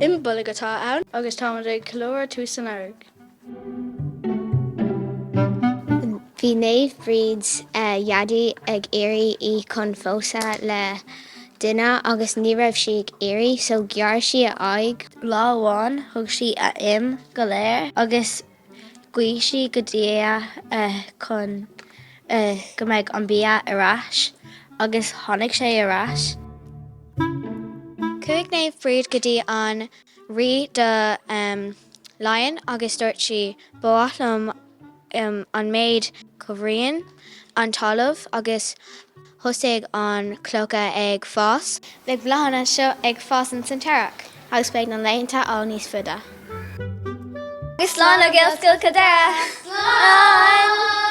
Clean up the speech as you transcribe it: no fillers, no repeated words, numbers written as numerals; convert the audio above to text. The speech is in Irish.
Imbolg atá ann agus táimid ag ceiliúradh tús an earraigh. Bhí Naomh Bríd a dhaidí ag iarraidh í chun phósadh le duine agus ní raibh sí ag iarraidh so ghearr sí a aghaidh. Lá amháin thug sí a im go léir agus Ghuigh sí go Dia chun go mbeidh an bia ar ais agus tháinig sé ar ais. Chuaigh Naomh Bríd go dtí an rí do Laighean agus dúirt sí, Ba mhaith liom an méid cumhraíonn an talamh agus Thosaigh an clocha ag fás. Beidh bláthanna seo ag fás ins an t-earrach. Agus beidh na laethanta álainn níos faide. Agus slán ó Ghaelscoil Chill Dara! Slán!